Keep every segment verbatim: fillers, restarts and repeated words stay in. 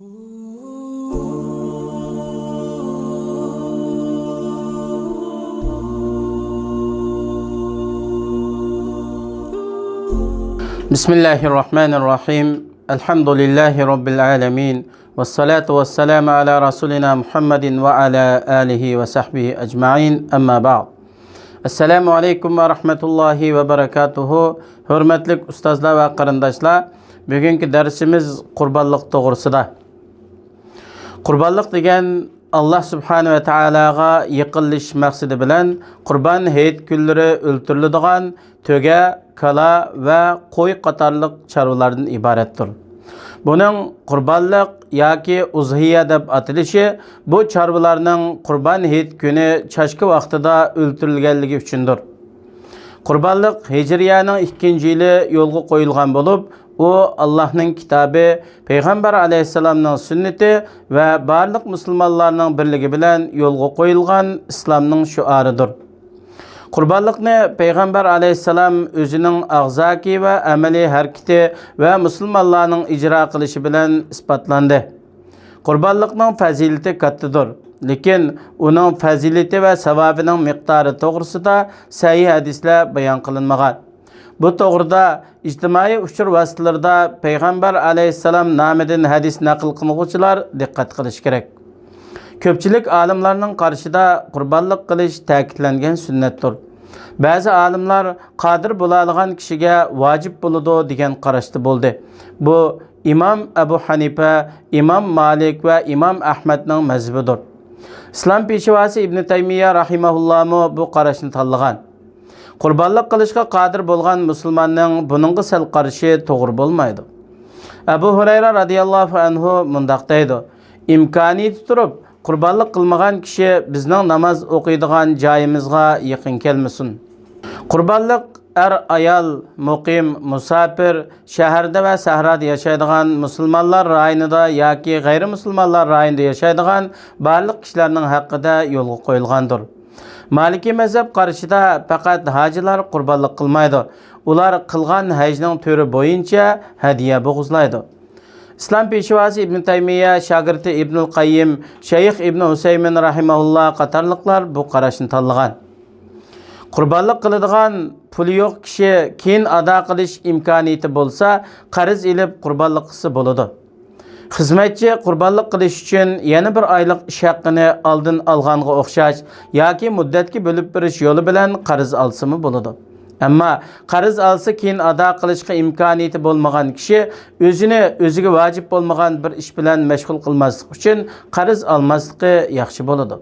بسم الله الرحمن الرحيم. الحمد لله رب العالمين. والصلاة والسلام على رسولنا محمد وعلى آله وصحبه أجمعين. أما بعد. السلام عليكم ورحمة الله وبركاته. ھۆرمەتلىك ئۇستازلار ۋە قېرىنداشلار، بۈگۈنكى دەرسىمىز قۇربانلىق توغرىسىدا. قۇربانلىق دېگەن ئاللا سۇبھانە ۋە تائالاغا يېقىنلىشىش مەقسىتى بىلەن قۇربان ھېيت كۈنلىرى ئۆلتۈرۈلىدىغان تۆگە، كالا ۋە قوي قاتارلىق چارۋىلاردىن ئىبارەتتۇر. بۇنىڭ قۇربانلىق ياكى ئۇزھىيە دەپ ئاتىلىشى بۇ چارۋىلارنىڭ قۇربان ھېيت كۈنى چاشكا ۋاقتىدا ئۆلتۈرۈلگەنلىكى ئۈچۈندۇر. قۇربانلىق ھىجرىيەنىڭ ئىككىنچى يىلى يولغا قويۇلغان بولۇپ، ئۇ ئاللاھنىڭ كىتابى، پەيغەمبەر ئەلەيھىسسالامنىڭ سۈننىتى ۋە بارلىق مۇسۇلمانلارنىڭ بىرلىكى بىلەن يولغا قويۇلغان ئىسلامنىڭ شوئارىدۇر. قۇربانلىقنى پەيغەمبەر ئەلەيھىسسالام ئۆزىنىڭ ئاغزاكى ۋە ئەمەلىي ھەرىكىتى ۋە مۇسۇلمانلارنىڭ ئىجرا قىلىشى بىلەن ئىسپاتلاندى. قۇربانلىقنىڭ پەزىلىتى كاتتىدۇر، لېكىن ئۇنىڭ پەزىلىتى ۋە ساۋابىنىڭ مىقدارى توغرىسىدا سەھىھ ھەدىسلەر بايان قىلىنمىغان. بۇ توغرىدا ئىجتىمائىي ئۇچۇر ۋاسىتىلىرىدا پەيغەمبەر ئەلەيھىسسالام نامىدىن ھەدىس نەقىل قىلغۇچىلار دىققەت قىلىشى كېرەك. كۆپچىلىك ئالىملارنىڭ قارىشىدا قۇربانلىق قىلىش تەكىتلەنگەن سۈننەتتۇر. بەزى ئالىملار قادىر بولالىغان كىشىگە ۋاجىپ بولىدۇ دېگەن قاراشتا بولدى. بۇ ئىمام ئەبۇ ھەنىپە، ئىمام مالىك ۋە ئىمام ئەھمەدنىڭ مەزھىپىدۇر. ئىسلام پېشۋاسى ئىبنى تەيمىيە رەھىمەھۇللامۇ بۇ قاراشنى تاللىغان. قۇربانلىق قىلىشقا قادىر بولغان مۇسۇلماننىڭ بۇنىڭغا سەل قارىشى توغرا بولمايدۇ. ئەبۇ ھۇرەيرە رازىياللاھۇ ئەنھۇ مۇنداق دەيدۇ: ئىمكانىيىتى تۇرۇپ قۇربانلىق قىلمىغان كىشى بىزنىڭ ناماز ئوقۇيدىغان جايىمىزغا يېقىن كەلمىسۇن. قۇربانلىق ئەر-ئايال، مۇقىم، مۇساپىر، شەھەردە ۋە سەھرادا ياشايدىغان، مۇسۇلمانلار رايونىدا ياكى غەيرىي مۇسۇلمانلار رايونىدا ياشايدىغان بارلىق كىشىلەرنىڭ ھەققىدە يولغا قويۇلغاندۇر. مالىكىي مەزھەپ قارىشىدا پەقەت ھاجىلار قۇربانلىق قىلمايدۇ. ئۇلار قىلغان ھەجنىڭ تۈرى بويىچە ھەدىيە بوغۇزلايدۇ. ئىسلام پېشۋاسى ئىبنى تەيمىيە، شاگىرتى ئىبنۇل قەييىم، شەيخ ئىبنى ئۇسەيمىن رەھىمەھۇللا قاتارلىقلار بۇ قاراشنى تاللىغان. قۇربانلىق قىلىدىغان پۇلى يوق كىشى كېيىن ئادا قىلىش ئىمكانىيىتى بولسا، قەرز ئېلىپ قۇربانلىق قىلسا بولىدۇ. خىزمەتچى قۇربانلىق قىلىش ئۈچۈن يەنە بىر ئايلىق ئىش ھەققىنى ئالدىن ئالغانغا ئوخشاش ياكى مۇددەتكە بۆلۈپ بېرىش يولى بىلەن قەرز ئالسىمۇ بولىدۇ. ئەمما قەرز ئالسا كېيىن ئادا قىلىشقا ئىمكانىيىتى بولمىغان كىشى ئۆزىنى ئۆزىگە ۋاجىپ بولمىغان بىر ئىش بىلەن مەشغۇل قىلماسلىق ئۈچۈن قەرز ئالماسلىقى ياخشى بولىدۇ.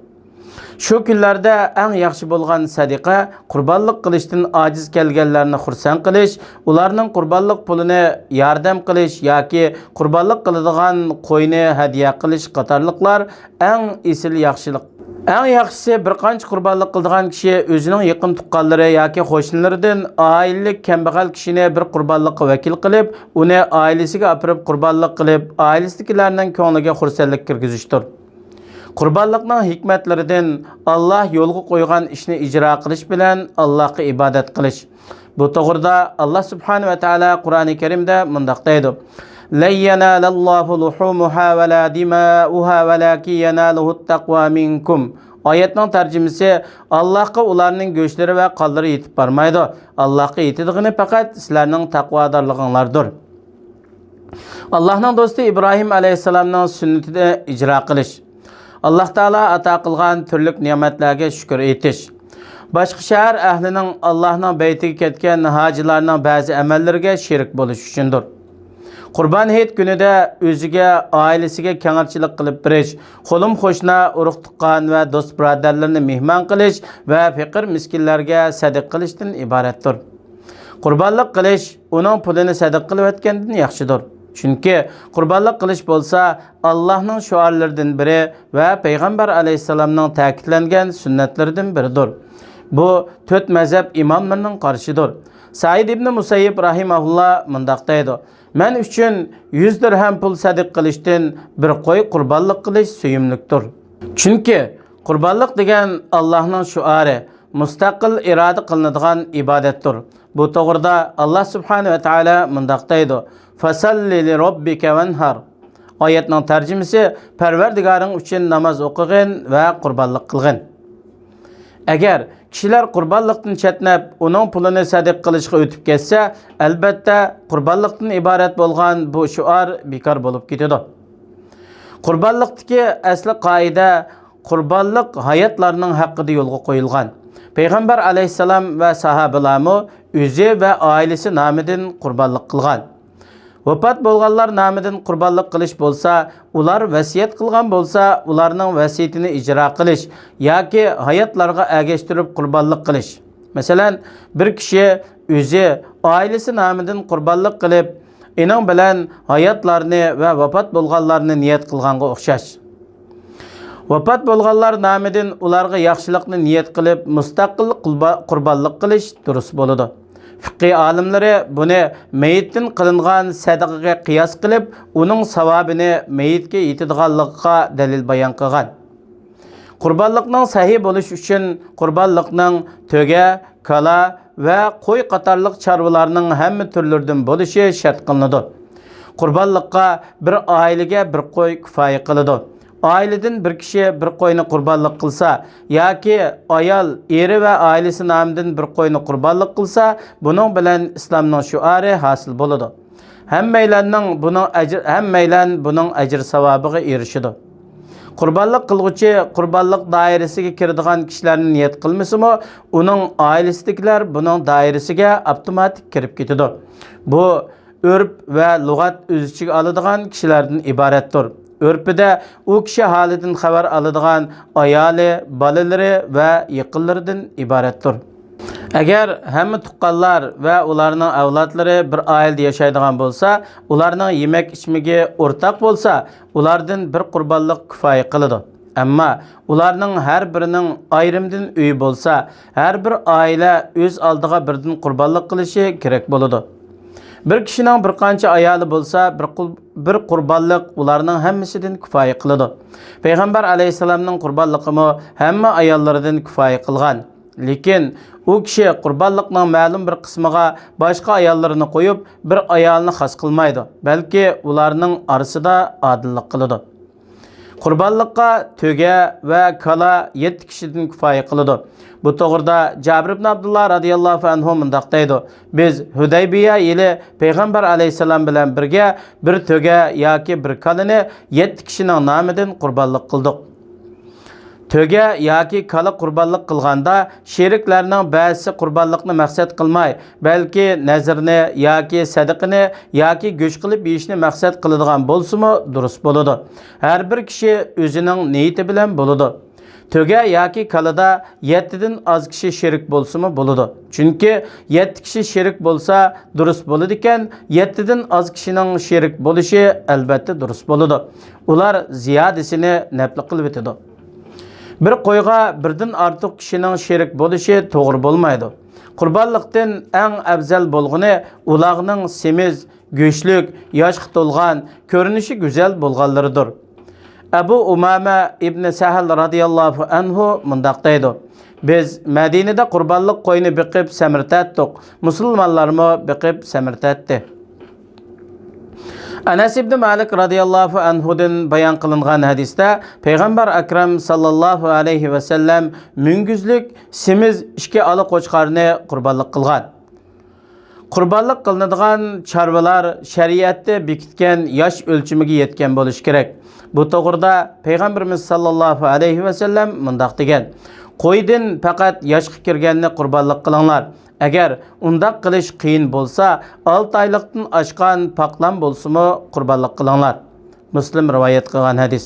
شۇ كۈنلەردە ئەڭ ياخشى بولغان سەدىقە قۇربانلىق قىلىشتىن ئاجىز كەلگەنلەرنى خۇرسەن قىلىش، ئۇلارنىڭ قۇربانلىق پۇلىنى ياردەم قىلىش ياكى قۇربانلىق قىلىدىغان قوينى ھەدىيە قىلىش قاتارلىقلار ئەڭ ئېسىل ياخشىلىق. ئەڭ ياخشىسى، بىر قانچە قۇربانلىق قىلىدىغان كىشى ئۆزىنىڭ يېقىن تۇغقانلىرى ياكى قوشنىلىرىدىن ئائىلىلىك كەمبەغەل كىشىنى بىر قۇربانلىققا ۋەكىل قىلىپ، ئۇنى ئائىلىسىگە ئاپىرىپ قۇربانلىق قىلىپ، ئائىلىسىدىكىلەرنىڭ كۆڭلىگە خۇرسەنلىك كىرگۈزۈشتۇر. قۇربانلىقنىڭ ھېكمەتلىرىدىن، ئاللا يولغا قويغان ئىشنى ئىجرا قىلىش بىلەن ئاللاغا ئىبادەت قىلىش. بۇ توغرىدا ئاللا سۇبھانە ۋە تائالا قۇرئانى كەرىمدە مۇنداق دەيدۇ: لن ينال الله لحومها ولا دماؤها ولكن يناله التقوى منكم. ئايەتنىڭ تەرجىمىسى: ئاللاھقا ئۇلارنىڭ گۆشلىرى ۋە قانلىرى يېتىپ بارمايدۇ. ئاللاھقا يېتىدىغىنى پەقەت سىلەرنىڭ تەقۋادارلىقىڭلاردۇر. ئاللاھنىڭ دوستى ئىبراھىم ئەلەيھىسسالامنىڭ سۈننىتىنى ئىجرا قىلىش. ئاللاھ تائالا ئاتا قىلغان تۈرلۈك نېمەتلەرگە شۈكۈر ئېيتىش. باشقا شەھەر ئەھلىنىڭ ئاللاھنىڭ بەيتىگە كەتكەن ھاجىلارنىڭ بەزى ئەمەللىرىگە شېرىك بولۇش ئۈچۈندۇر. قۇربان ھېيت كۈنىدە ئۆزىگە، ئائىلىسىگە كەڭرىچىلىك قىلىپ بېرىش، قولۇم-قوشنا، ئۇرۇق-تۇغقان ۋە دوست-بۇرادەرلىرىنى مېھمان قىلىش ۋە پېقىر-مىسكىنلەرگە سەدىقە قىلىشتىن ئىبارەتتۇر. قۇربانلىق قىلىش ئۇنىڭ پۇلىنى سەدىقە قىلىۋەتكەندىن ياخشىدۇر. چۈنكى قۇربانلىق قىلىش بولسا ئاللاھنىڭ شوئارلىرىدىن بىرى ۋە پەيغەمبەر ئەلەيھىسسالامنىڭ تەكىتلەنگەن سۈننەتلىرىدىن بىرىدۇر. بۇ تۆت مەزھەپ ئىماملىرىنىڭ قارىشىدۇر. سەئىد ئىبنى مۇسەييىب رەھىمەھۇللا مۇنداق دەيدۇ: مەن ئۈچۈن يۈز دىرھەم پۇل سەدىقە قىلىشتىن بىر قوي قۇربانلىق قىلىش سۆيۈملۈكتۇر. چۈنكى قۇربانلىق دېگەن ئاللاھنىڭ شوئارى، مۇستەقىل ئىرادە قىلىنىدىغان ئىبادەتتۇر. بۇ توغرىدا ئاللاھ سۇبھانە ۋە تائالا مۇنداق دەيدۇ: فَصَلِّ لِرَبِّكَ وَانْحَرْ. ئايەتنىڭ تەرجىمىسى، پەرۋەردىگارىڭ ئۈچۈن ناماز ئوقۇغىن ۋە قۇربانلىق قىلغىن. ئەگەر كىشىلەر قۇربانلىقتىن چەتنەپ، ئۇنىڭ پۇلىنى سەدىقە قىلىشقا ئۆتۈپ كەتسە، ئەلبەتتە، قۇربانلىقتىن ئىبارەت بولغان بۇ شوئار بىكار بولۇپ كېتىدۇ. قۇربانلىقتىكى ئەسلى قائىدە، قۇربانلىق ھاياتلارنىڭ ھەققىدە يولغا قويۇلغان. پەيغەمبەر ئەلەيھىسسالام ۋە ساھابىلارمۇ ئۆزى ۋە ئائىلىسى نامىدىن قۇربانلىق قىلغان. ۋاپات بولغانلار نامىدىن قۇربانلىق قىلىش بولسا، ئۇلار ۋەسىيەت قىلغان بولسا، ئۇلارنىڭ ۋەسىيىتىنى ئىجرا قىلىش ياكى ھاياتلارغا ئەگەشتۈرۈپ قۇربانلىق قىلىش. مەسىلەن، بىر كىشى ئۆزى، ئائىلىسى نامىدىن قۇربانلىق قىلىپ، ئېنىڭ بىلەن ھاياتلارنى ۋە ۋاپات بولغانلارنى نىيەت قىلغانغا ئوخشاش. ۋاپات بولغانلار نامىدىن ئۇلارغا ياخشىلىقنى نىيەت قىلىپ، مۇستەقىل قۇلبا-، قۇربانلىق قىلىش دۇرۇس بولىدۇ. فىقھى ئالىملىرى بۇنى مېيىتتىن قىلىنغان سەدىقىگە قىياس قىلىپ، ئۇنىڭ ساۋابىنى مېيىتكە يېتىدىغانلىقىغا دەلىل بايان قىلغان. قۇربانلىقنىڭ سەھىھ بولۇشى ئۈچۈن قۇربانلىقنىڭ تۆگە، كالا ۋە قوي قاتارلىق چارۋىلارنىڭ ھەممە تۈرلىرىدىن بولۇشى شەرت قىلىنىدۇ. قۇربانلىققا بىر ئائىلىگە بىر قوي كۇپايە قىلىدۇ. ئائىلىدىن بىر كىشى بىر قوينى قۇربانلىق قىلسا ياكى ئايال ئېرى ۋە ئائىلىسى نامىدىن بىر قوينى قۇربانلىق قىلسا، بۇنىڭ بىلەن ئىسلامنىڭ شوئارى ھاسىل بولىدۇ. ھەممەيلەننىڭ بۇنىڭ ئەجر-، ھەممەيلەن بۇنىڭ ئەجىر-ساۋابىغا ئېرىشىدۇ. قۇربانلىق قىلغۇچى قۇربانلىق دائىرىسىگە كىرىدىغان كىشىلەرنى نىيەت قىلمىسىمۇ، ئۇنىڭ ئائىلىسىدىكىلەر بۇنىڭ دائىرىسىگە ئاپتوماتىك كىرىپ كېتىدۇ. بۇ ئۆرپ ۋە لۇغەت ئۆز ئىچىگە ئالىدىغان كىشىلەردىن ئىبارەتتۇر. ئۆرپىدە ئۇ كىشى ھالىدىن خەۋەر ئالىدىغان ئايالى، بالىلىرى ۋە يېقىنلىرىدىن ئىبارەتتۇر. ئەگەر ھەممە تۇغقانلار ۋە ئۇلارنىڭ ئەۋلادلىرى بىر ئائىلىدە ياشايدىغان بولسا، ئۇلارنىڭ يېمەك-ئىچمىكى ئورتاق بولسا، ئۇلاردىن بىر قۇربانلىق كۇپايە قىلىدۇ. ئەمما ئۇلارنىڭ ھەر بىرىنىڭ ئايرىمدىن ئۆيى بولسا، ھەر بىر ئائىلە ئۆز ئالدىغا بىردىن قۇربانلىق قىلىشى كېرەك بولىدۇ. بىر كىشىنىڭ بىر قانچە ئايالى بولسا، بىر قۇل-، بىر قۇربانلىق ئۇلارنىڭ ھەممىسىدىن كۇپايە قىلىدۇ. پەيغەمبەر ئەلەيھىسسالامنىڭ قۇربانلىقىمۇ ھەممە ئاياللىرىدىن كۇپايە قىلغان. لېكىن ئۇ كىشى قۇربانلىقنىڭ مەلۇم بىر قىسمىغا باشقا ئاياللىرىنى قويۇپ، بىر ئايالنى خاس قىلمايدۇ، بەلكى ئۇلارنىڭ ئارىسىدا ئادىللىق قىلىدۇ. قۇربانلىققا تۆگە ۋە كالا يەتتە كىشىدىن كۇپايە قىلىدۇ. بۇ توغرىدا جابىر ئىبن ئابدۇللا رازىياللاھۇ ئەنھۇ مۇنداق دەيدۇ: بىز ھۇدەيبىيە يىلى پەيغەمبەر ئەلەيھىسسالام بىلەن بىرگە بىر تۆگە ياكى بىر كالىنى يەتتە كىشىنىڭ نامىدىن قۇربانلىق قىلدۇق. تۆگە ياكى كالا قۇربانلىق قىلغاندا، شېرىكلەرنىڭ بەزىسى قۇربانلىقنى مەقسەت قىلماي، بەلكى نەزىرنى ياكى سەدىقىنى ياكى گۆش قىلىپ يېيىشنى مەقسەت قىلىدىغان بولسىمۇ دۇرۇس بولىدۇ. ھەر بىر كىشى ئۆزىنىڭ نىيىتى بىلەن بولىدۇ. تۆگە ياكى كالىدا يەتتىدىن ئاز كىشى شېرىك بولسىمۇ بولىدۇ. چۈنكى يەتتە كىشى شېرىك بولسا دۇرۇس بولىدىكەن، يەتتىدىن ئاز كىشىنىڭ شېرىك بولۇشى ئەلبەتتە دۇرۇس بولىدۇ. ئۇلار زىيادىسىنى نەپلە قىلىۋېتىدۇ. بىر قويغا بىردىن ئارتۇق كىشىنىڭ شېرىك بولۇشى توغرا بولمايدۇ. قۇربانلىقتىن ئەڭ ئەۋزەل بولغىنى ئۇلاغنىڭ سېمىز، گۆشلۈك، ياشقا تولغان، كۆرۈنۈشى گۈزەل بولغانلىرىدۇر. ئەبۇ ئۇمامە ئىبنى سەھەل رازىياللاھۇ ئەنھۇ مۇنداق دەيدۇ: بىز مەدىنىدە قۇربانلىق قوينى بېقىپ سەمرە تارتتۇق، مۇسۇلمانلارمۇ بېقىپ سەمرە تارتتى. ئەنەس ئىبنى مالىك رازىياللاھۇ ئەنھۇدىن بايان قىلىنغان ھەدىستە پەيغەمبەر ئەكرەم ساللاللاھۇ ئەلەيھى ۋەسەللەم مۈڭگۈزلۈك سېمىز ئىككى ئالا قوچقارنى قۇربانلىق قىلغان. قۇربانلىق قىلىنىدىغان چارۋىلار شەرىئەتتە بېكىتكەن ياش ئۆلچىمىگە يەتكەن بولۇشى كېرەك. بۇ توغرىدا پەيغەمبىرىمىز ساللاللاھۇ ئەلەيھى ۋەسەللەم مۇنداق دېگەن: قويدىن پەقەت ياشقا كىرگەننى قۇربانلىق قىلىڭلار. ئەگەر ئۇنداق قىلىش قىيىن بولسا، ئالتە ئايلىقتىن ئاشقان پاقلان بولسىمۇ قۇربانلىق قىلىڭلار. مۇسلىم رىۋايەت قىلغان ھەدىس.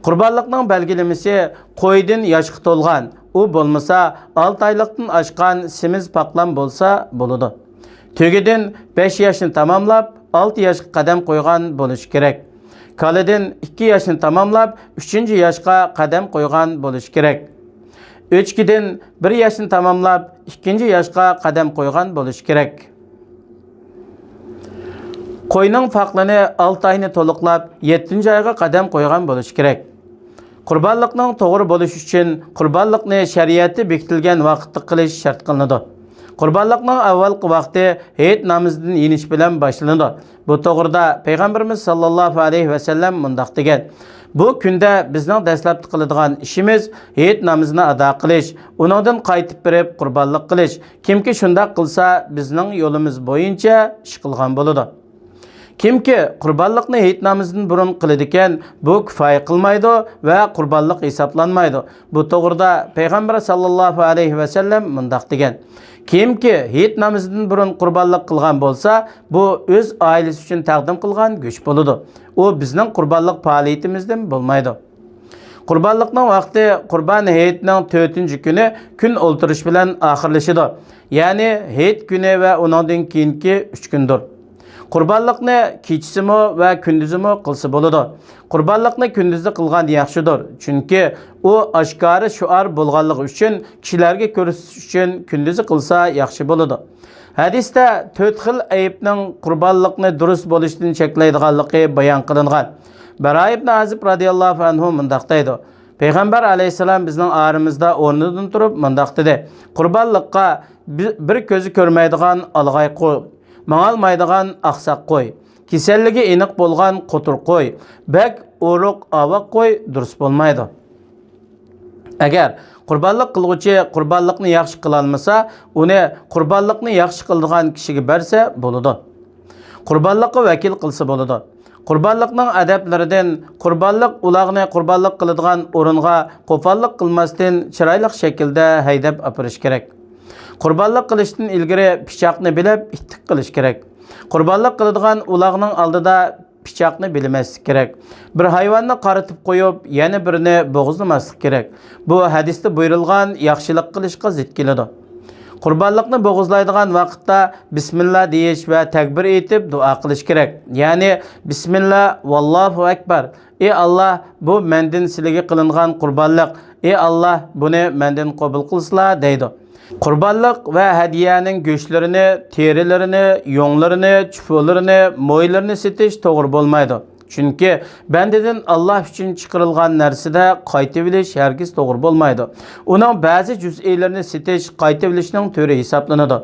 قۇربانلىقنىڭ بەلگىلىمىسى: قويدىن ياشقا تولغان، ئۇ بولمىسا ئالتە ئايلىقتىن ئاشقان سېمىز پاقلان بولسا بولىدۇ. تۆگىدىن بەش ياشنى تاماملاپ، ئالتە ياشقا قەدەم قويغان بولۇشى كېرەك. كالىدىن ئىككى ياشنى تاماملاپ، ئۈچىنچى ياشقا قەدەم قويغان بولۇشى كېرەك. ئۆچكىدىن بىر ياشنى تاماملاپ، ئىككىنچى ياشقا قەدەم قويغان بولۇشى كېرەك. قوينىڭ پاقلىنى ئالتە ئاينى تولۇقلاپ، يەتتىنچى ئايغا قەدەم قويغان بولۇشى كېرەك. قۇربانلىقنىڭ توغرا بولۇشى ئۈچۈن قۇربانلىقنى شەرىئەتتە بېكىتىلگەن ۋاقىتتا قىلىش شەرت قىلىنىدۇ. قۇربانلىقنىڭ ئاۋۋالقى ۋاقتى ھېيت نامىزىدىن يېنىش بىلەن باشلىنىدۇ. بۇ توغرىدا پەيغەمبىرىمىز ساللاللاھۇ ئەلەيھى ۋەسەللەم مۇنداق دېگەن: «بۇ كۈندە بىزنىڭ دەسلەپتە قىلىدىغان ئىشىمىز ھېيت نامىزىنى ئادا قىلىش، ئۇنىڭدىن قايتىپ بېرىپ قۇربانلىق قىلىش. كىمكى شۇنداق قىلسا، بىزنىڭ يولىمىز بويىچە ئىش قىلغان بولىدۇ.» كىمكى قۇربانلىقنى ھېيت نامىزىدىن بۇرۇن قىلىدىكەن، بۇ كۇپايە قىلمايدۇ ۋە قۇربانلىق ھېسابلانمايدۇ. بۇ توغرىدا پەيغەمبەر ساللاللاھۇ ئەلەيھى ۋەسەللەم مۇنداق دېگەن: «كىمكى ھېيت نامىزىدىن بۇرۇن قۇربانلىق قىلغان بولسا، بۇ ئۆز ئائىلىسى ئۈچۈن تەقدىم قىلغان گۆش بولىدۇ. ئۇ بىزنىڭ قۇربانلىق پائالىيىتىمىزدىن بولمايدۇ.» قۇربانلىقنىڭ ۋاقتى قۇربان ھېيتنىڭ تۆتىنچى كۈنى كۈن ئولتۇرۇش بىلەن ئاخىرلىشىدۇ. يەنى ھېيت كۈنى ۋە ئۇنىڭدىن كېيىنكى ئۈچ كۈندۇر. قۇربانلىقنى كېچىسىمۇ ۋە كۈندۈزىمۇ قىلسا بولىدۇ. قۇربانلىقنى كۈندۈزدە قىلغان ياخشىدۇر، چۈنكى ئۇ ئاشكارا شوئار بولغانلىقى ئۈچۈن، كىشىلەرگە كۆرسىتىش ئۈچۈن كۈندۈزى قىلسا ياخشى بولىدۇ. ھەدىستە تۆت خىل ئەيىبنىڭ قۇربانلىقنى دۇرۇس بولۇشتىن چەكلەيدىغانلىقى بايان قىلىنغان. بەرا ئىبن ئازىب رازىياللاھۇ ئەنھۇ مۇنداق دەيدۇ: پەيغەمبەر ئەلەيھىسسالام بىزنىڭ ئارىمىزدا ئورنىدىن تۇرۇپ مۇنداق دېدى: «قۇربانلىققا بى-، بىر كۆزى كۆرمەيدىغان ئالغاي قوي، ماڭالمايدىغان ئاقساق قوي، كېسەللىكى ئېنىق بولغان قوتۇر قوي، بەك ئورۇق ئاۋاق قوي دۇرۇس بولمايدۇ.» ئەگەر قۇربانلىق قىلغۇچى قۇربانلىقنى ياخشى قىلالمىسا، ئۇنى قۇربانلىقنى ياخشى قىلىدىغان كىشىگە بەرسە بولىدۇ. قۇربانلىققا ۋەكىل قىلسا بولىدۇ. قۇربانلىقنىڭ ئەدەپلىرىدىن، قۇربانلىق ئۇلاغنى قۇربانلىق قىلىدىغان ئورۇنغا قوپاللىق قىلماستىن، چىرايلىق شەكىلدە ھەيدەپ ئاپىرىش كېرەك. قۇربانلىق قىلىشتىن ئىلگىرى پىچاقنى بىلىپ، ئىتتىك قىلىش كېرەك. قۇربانلىق قىلىدىغان ئۇلاغنىڭ ئالدىدا پىچاقنى بىلمەسلىك كېرەك. بىر ھايۋاننى قارىتىپ قويۇپ، يەنە بىرىنى بوغۇزلىماسلىق كېرەك. بۇ ھەدىستە بۇيرۇلغان ياخشىلىق قىلىشقا زىت كېلىدۇ. قۇربانلىقنى بوغۇزلايدىغان ۋاقىتتا بىسمىللا دېيىش ۋە تەكبىر ئېيتىپ دۇئا قىلىش كېرەك. يەنى، بىسمىللا، ۋاللاھۇ ئەكبەر، ئى ئاللا، بۇ مەندىن سىلىگە قىلىنغان قۇربانلىق، ئى ئاللا، بۇنى مەندىن قوبۇل قىلسىلا، دەيدۇ. قۇربانلىق ۋە ھەدىيەنىڭ گۆشلىرىنى، تېرىلىرىنى، يۇڭلىرىنى، چۈپۈلىرىنى، مويلىرىنى سېتىش توغرا بولمايدۇ. چۈنكى بەندىدىن ئاللا ئۈچۈن چىقىرىلغان نەرسىدە قايتىۋېلىش ھەرگىز توغرا بولمايدۇ. ئۇنىڭ بەزى جۈزئىيلىرىنى سېتىش قايتىۋېلىشنىڭ تۈرى ھېسابلىنىدۇ.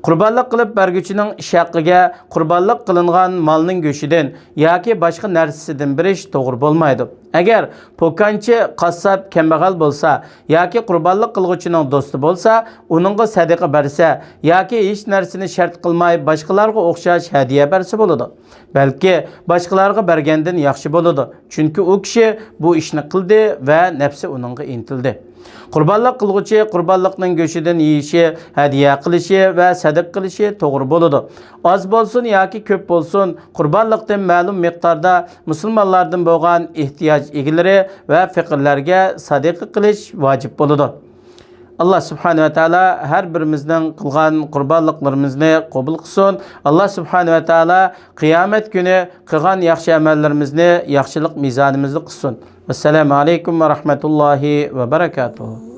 قۇربانلىق قىلىپ بەرگۈچىنىڭ ئىش ھەققىگە قۇربانلىق قىلىنغان مالنىڭ گۆشىدىن ياكى باشقا نەرسىسىدىن بېرىش توغرا بولمايدۇ. ئەگەر پوكانچى، قاسساپ كەمبەغەل بولسا ياكى قۇربانلىق قىلغۇچىنىڭ دوستى بولسا، ئۇنىڭغا سەدىقە بەرسە ياكى ھېچ نەرسىنى شەرت قىلماي باشقىلارغا ئوخشاش ھەدىيە بەرسە بولىدۇ. بەلكى باشقىلارغا بەرگەندىن ياخشى بولىدۇ، چۈنكى ئۇ كىشى بۇ ئىشنى قىلدى ۋە نەپسى ئۇنىڭغا ئىنتىلدى. قۇربانلىق قىلغۇچى قۇربانلىقنىڭ گۆشىدىن يېيىشى، ھەدىيە قىلىشى ۋە سەدىقە قىلىشى توغرا بولىدۇ. ئاز بولسۇن ياكى كۆپ بولسۇن، قۇربانلىقتىن مەلۇم مىقداردا مۇسۇلمانلاردىن بولغان ئېھتىياج ئىگىلىرى ۋە پېقىرلەرگە سەدىقە قىلىش ۋاجىپ بولىدۇ. ئاللا سۇبھانەھۇ ۋە تائالا ھەر بىرىمىزنىڭ قىلغان قۇربانلىقلىرىمىزنى قوبۇل قىلسۇن. ئاللا سۇبھانەھۇ ۋە تائالا قىيامەت كۈنى قىلغان ياخشى ئەمەللىرىمىزنى ياخشىلىق مىزانىمىزدا قىلسۇن. ۋەسسالامۇ ئەلەيكۇم ۋە رەھمەتۇللاھى ۋە بەرەكاتۇھۇ.